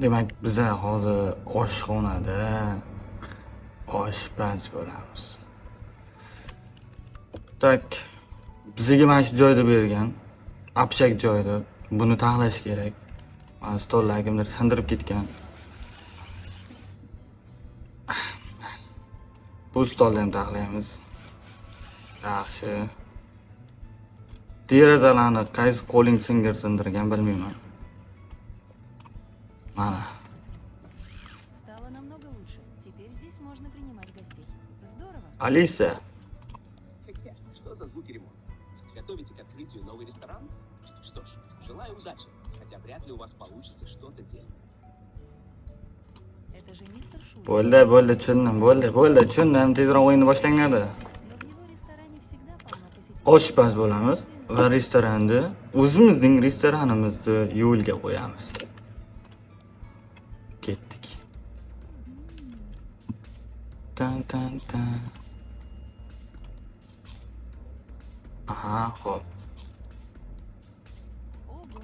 Demak, biza hozir oshxonada oshpaz bo'lamiz. Так, bizga mana shu joyda bergan, общак joyda. Buni taxlash kerak. Mana stollar kimdir sindirib ketgan. Bu stolni ham taxlaymiz. Yaxshi. Derazalarni qaysi qo'ling singir sindirgan bilmayman. Mana. Стало намного лучше. Теперь здесь можно принимать гостей. Здорово. Alisa, Что за звуки ремонта? Готовите к открытию новый ресторан? Что ж, желаю удачи, хотя вряд ли у вас получится что-то дельное. Это же мистер Шульц. Bo'ldi, bo'ldi, tushundim, bo'ldi, bo'ldi, tushundim. Tezroq o'yinni boshlanglar. Но в его ресторане всегда полно посетителей. Oshpaz bo'lamiz va restoranda o'zimizning restoranimizni yo'lga qo'yamiz. Ketdik. Tan tan tan. Aha, xo'p. Ого,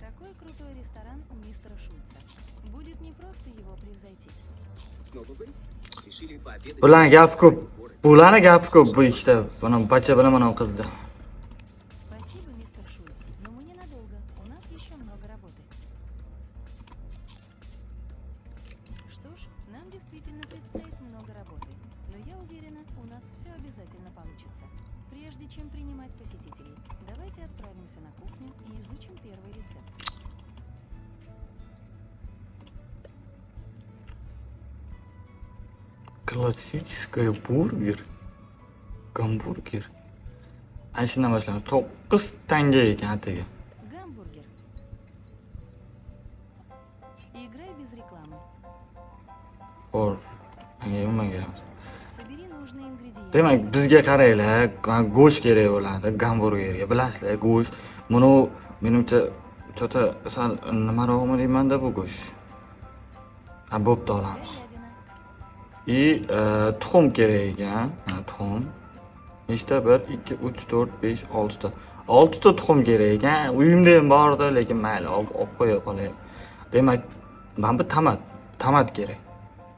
какой крутой ресторан у мистера Шульца. Будет непросто его превзойти. Снова вы? Решили пообедать? Bularni gapi ko'p. Bularni gapi ko'p bu ikkita. Mana bacha bilan mana bu qizda. Спасибо, мистер Шульц, но мы ненадолго. У нас еще много работы. Что ж, нам действительно предстоит много работы. Но я уверена, у нас все обязательно получится. Прежде чем принимать посетителей, давайте отправимся на кухню и изучим первый рецепт. Klassический burger. Gamburger. Ana shundan boshlaymiz. 9 tanga ekan atigi. Гамбургер. Играй без рекламы. Bor. Menga umuman kerak emas. Собери нужные ингредиенты. Demak, bizga qaranglar, mana go'sht kerak bo'ladi gamburgerga. Bilasizlar, go'sht. Buni menimcha чё-то sal nimarog'mi deymanda bu go'sht. Ha, bo'pti, olamiz. Говядина. И tuxum kerak ekan. Mana tuxum. Nechta? 1, 2, 3, 4, 5, 6 ta. 6 ta tuxum kerak ekan. Uyimda ham bor edi, lekin mayli, olib qo'ya qolay. Demak, mana bu tomat, tomat kerak.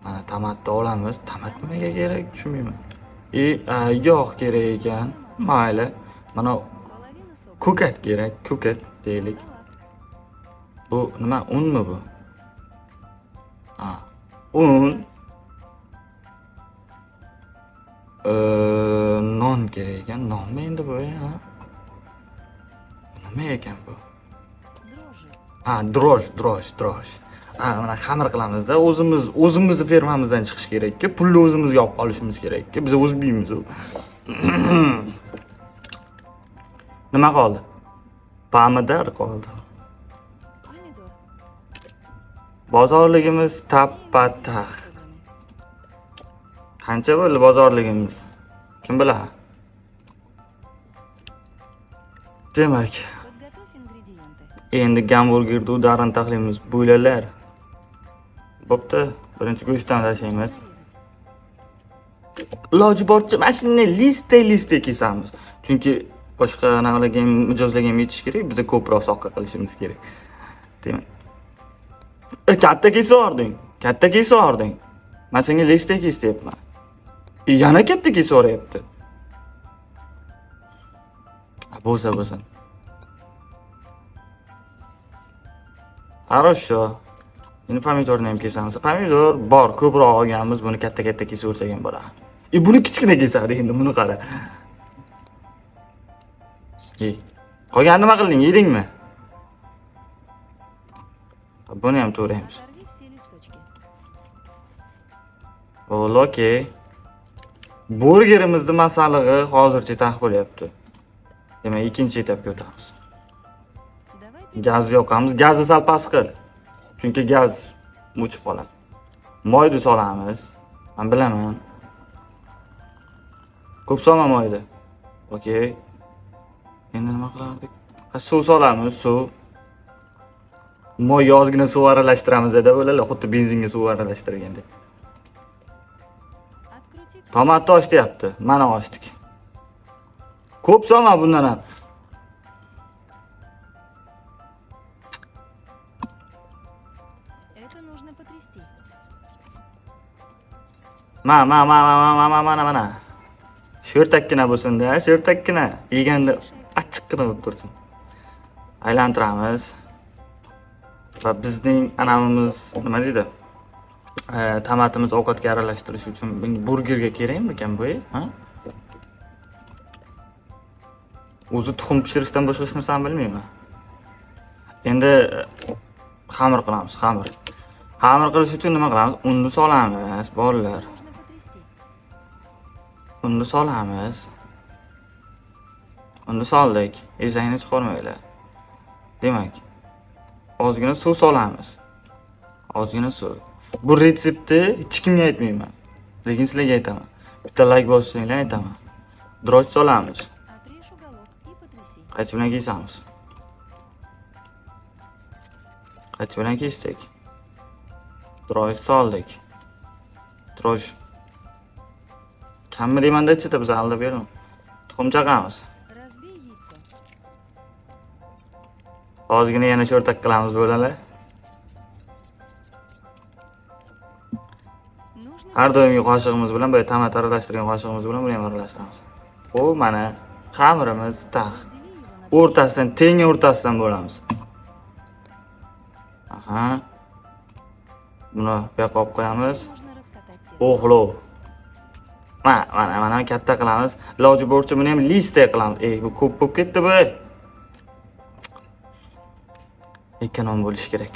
Mana tomatni olamiz. Tomat nimaga kerak tushunmayman. И yog' kerak ekan. Mayli. Mana Половина сока. ko'kat kerak, ko'kat deylik. Салат. Bu nima, unmi bu? Ha, un. Non kerak ekan. Nonmi endi bu, ha? Nima ekan bu? Дрожжи. Ha, droj, droj, droj. Ha, mana xamir qilamizda, o'zimiz o'zimizni fermamizdan chiqish kerakku, pulni o'zimizga olib qolishimiz kerakku. Biz o'zbekmiz u. Nima qoldi? Pomidor qoldi. Помидор. Bozorligimiz Все tappa-taq. ингредиенты собраны. Qancha bo'ldi bozorligimiz? Kim biladi? Demak, Подготовь ингредиенты. Endi gamburgerni udarini taxlaymiz. Bo'lalar. Bo'pti, birinchi go'shtdan tashlaymiz. Нарезать. Iloji boricha mana shunday lista-lista kesamiz. Chunki boshqa anaqalarga ham, mijozlarga ham yetish kerak, biza ko'proq soqqa qilishimiz kerak. Demak, katta kesording. Katta kesording. Men senga lista kes deyapman. Yana katta kesoryapti. Ha, bo'lsa bo'lsin. Хорошо. Endi pomidorni ham kesamiz. Pomidor bor, ko'proq olganmiz, buni katta-katta kesaversak ham bo'ladi. Buni kichkina kesadi endi, buni qara. Qolganini nima qilding? Yedingmi? Ha, buni ham to'raymiz. Оторви все листочки. Bo'ldi, okey. Burgerimizni masalig'i hozircha tax bo'lyapti. Demak, ikkinchi etapga o'tamiz. Давай Gaz yoqamiz. Gazni sal past qil. Chunki gaz o'chib qoladi. Moyni solamiz. Men bilaman. Ko'p solma moyni. Okey. Endi nima qilardik? Ha, suv solamiz, suv. Moyga ozgina suv aralashtiramiz edi, bo'ladi, xuddi benzinga suv aralashtirgandek. Открути крышку. Tomatni och deyapti. Mana ochdik. Ko'p solma bundan ham. Это нужно потрясти. Ma ma ma ma ma ma mana mana. Sho'rtakkina bo'lsin-da, sho'rtakkina. Yeganda achchiqqina bo'lib tursin. Aylantiramiz. Va bizning anavimiz nima deydi? Tomatimiz ovqatga aralashtirish uchun burgerga kerakmikan bu, ha? O'zi tuxum pishirishdan boshqa hech narsani bilmayman. Endi xamir qilamiz, xamir. Xamir qilish uchun nima qilamiz? Unni solamiz, bolalar. Нужно потрясти. Unni solamiz. Unni soldik. Esangni chiqarmanglar. Demak, ozgina suv solamiz. Ozgina suv. Bu retseptni hech kimga aytmayman. Lekin sizlarga aytaman. Bitta like bossanglar aytaman. Droj solamiz. Отрежь уголок и потряси. Qaychi bilan kesamiz. Qaychi bilan kesdik. Droj soldik. Droj kammi deymanda ichida biz aldab berma. Tuxum chaqamiz. Разбей яйцо. Ozgina yana sho'rtak qilamiz bolalar. Нужно Har doimgi qoshig'imiz bilan, boya tomat aralashtirgan qoshig'imiz bilan buni ham aralashtiramiz. Bu mana xamirimiz tax. Раздели его на две O'rtasidan, teng o'rtasidan bo'lamiz. Aha. Buni bu yoqqa olib qo'yamiz. части. Нужно раскатать тесто. O'xlo. Mana, mana, mana katta qilamiz. Iloji boricha buni ham listday qilamiz. Ey, bu ko'p bo'lib ketdi bu. Ekonom bo'lish kerak.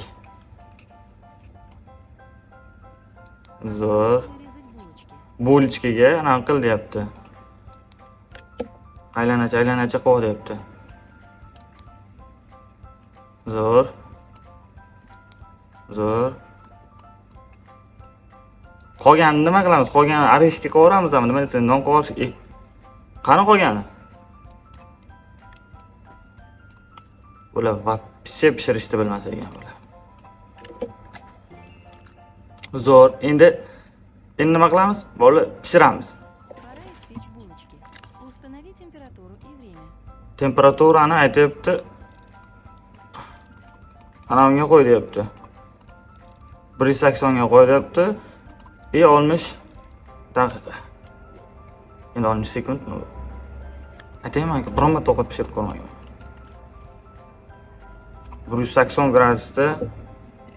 Zo'r. Нарезать булочки. Булочка ga anaqa qil deyapti. Aylanacha, aylanacha qo'y deyapti. Zo'r. Zo'r. Qolganini nima qilamiz? Qolganini arishga qo'yaramizmi? Nima desa, non qo'yish. Qani qolgani? Bular вообще pishirishni bilmas ekan bular. Zo'r. Endi nima qilamiz? Bolalar, pishiramiz. Пора испечь булочки. Установи температуру и время. Temperaturani aytyapti. Ana unga qo'y deyapti. 180 ga qo'y deyapti. И 60 daqiqa. Endi 60 sekundmi bu? Aytaymanki, biron marta ovqat pishirib ko'rmaganman. 180 gradusda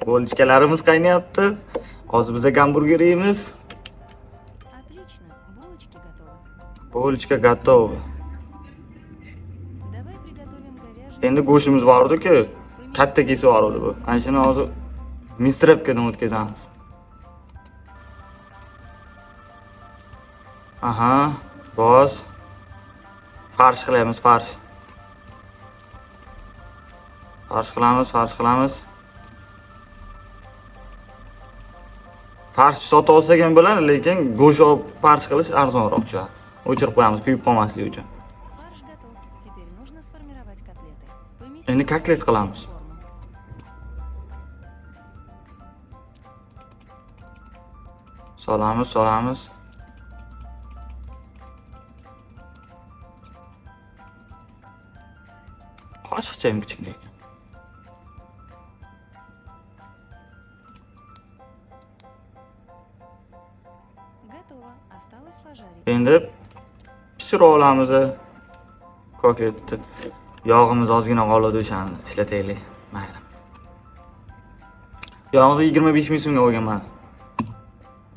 булочка larimiz qaynayapti. Hozir biz gamburger yeymiz. Отлично, булочки готовы. Булочка готова. Давай приготовим говяжий. Endi go'shtimiz bor edi-ku. Katta kesib yubordi bu. Ana shuni hozir мясорубка dan o'tkazamiz. Aha, bos. Farsh qilamiz, farsh. Farsh qilamiz, farsh qilamiz. Farsh sotib olsak ham bo'ladi, lekin go'sht olib farsh qilish arzonroq tushadi. O'chirib qo'yamiz, kuyib qolmasligi uchun. Фарш готов. Теперь нужно сформировать котлеты. Поместите Endi kotlet qilamiz. форму. Solamiz, solamiz. Qoshiqcha ham kichkina ekan. Готово. Осталось пожарить. Endi pishirib olamiz kotletni. Yog'imiz ozgina qoladi, o'shani ishlataylik. Mayli. Yog'ni 25 ming so'mga olganman.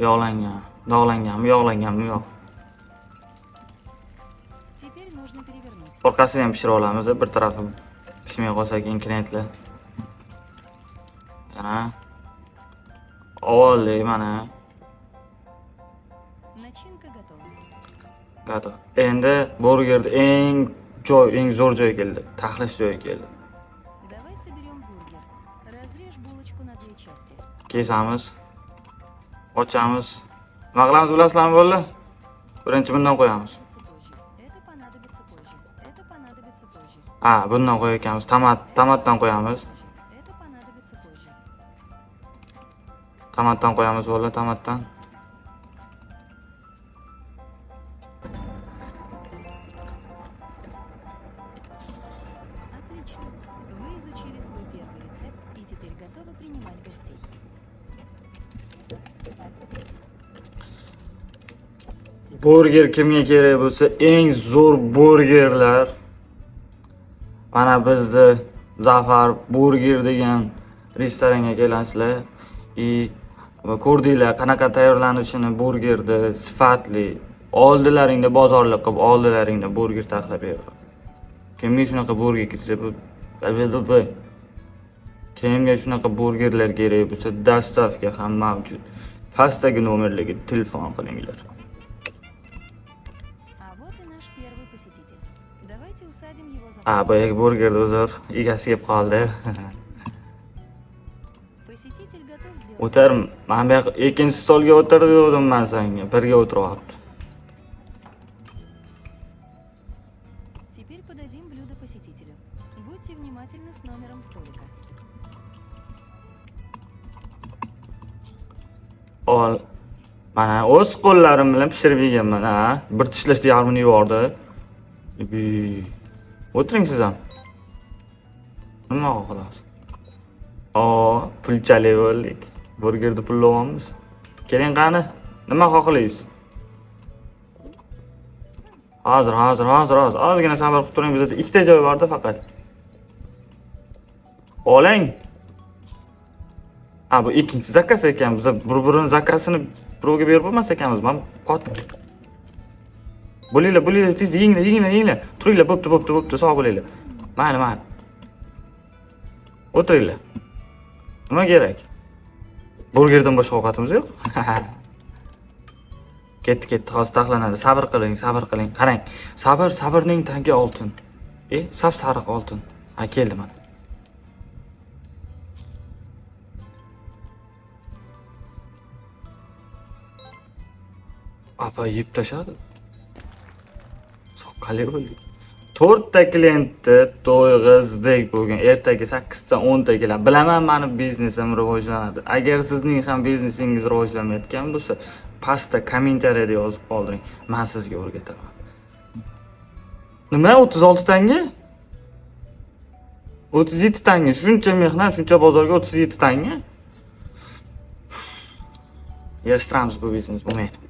Yog'langan, dog'langanmi, yog'langanmi yo'q. Теперь нужно перевернуть. Orqasini ham pishirib olamiz, bir tarafi pishmay qolsa keyin klientlar. Yana ovolli mana. Начинка готова. Готов. Endi burgerni eng zo'r joyi keldi. Taxlash joyi keldi. Давай соберем бургер. Разрежь булочку на две части. Kesamiz. Ochamiz. Nima qilamiz bilasizlarmi bolalar? Birinchi bundan qo'yamiz. Позже. Это понадобится позже. Это понадобится позже. Ha, bundan qo'yar ekanmiz. Tomat, tomatdan qo'yamiz. Позже. Это понадобится позже. Tomatdan qo'yamiz bolalar, tomatdan. Отлично. Вы изучили свой первый рецепт и теперь готовы принимать гостей. Burger kimga kerak bo'lsa, eng zo'r burgerlar mana bizni Zafar Burger degan restoranga kelasizlar. И ko'rdinglar qanaqa tayyorlanishini burgerni sifatli. Oldilaringda bozorlik qilib, oldilaringda burger taxlab beradi. Kimga shunaqa burger kirsa, bu kimga shunaqa burgerlar kerak bo'lsa, dostavka ham mavjud. Pastdagi nomerlarga telefon qilinglar. А вот и наш первый посетитель. Давайте усадим его за A, стол. Boyagi burgerni uzr, egasi kelib qoldi. Посетитель готов сделать O'tir, заказ. Mana bu yoq ikkinchi stolga o'tir degandim man senga. Birga o'tiryapti. Теперь подадим блюдо посетителю. Будьте внимательны с номером столика. Ol. Mana o'z qo'llarim bilan pishirib yeganman, ha. Bir tishlashda yarmini yubordi. Bi. O'tiring siz ham. Nima xohlasiz? O, pulchalik bo'ldik. Burgerni pullayapmiz. Keling qani. Nima xohlaysiz? Hozir, hozir, hozir, hozir. Ozgina sabr qilib turing, bizda ikkita joy borda faqat. Oling. Ha, bu ikkinchi заказ ekan. Biz bir-birini заказ ini birovga berib bo'lmas ekanmiz. Men qot. Bo'linglar, bo'linglar, tez yenglar, yenglar, yenglar. Turinglar, bo'pti, bo'pti, bo'pti, sog' bo'linglar. Mayli, mayli. O'tiringlar. Nima kerak? Burgerdan boshqa ovqatimiz yo'q. Ketdi, ketdi, hozir taxlanadi. Sabr qiling, sabr qiling. Qarang, sabr, sabrning tagi oltin. Sap sariq oltin. Ha, keldi mana. Apa yeb tashladi. Soqqali bo'ldi. 4 ta klientni to'yg'izdik bugun. Ertaga 8 ta 10 ta keladi. Bilaman, meni biznesim rivojlanadi. Agar sizning ham biznesingiz rivojlanmayotgan bo'lsa, pastda kommentariyada yozib qoldiring. Men sizga o'rgataman. Nima 36 tanga? 37 tanga. Shuncha mehnat, shuncha bozorga 37 tanga. Yig'ishtiramiz bu biznes, bo'lmaydi.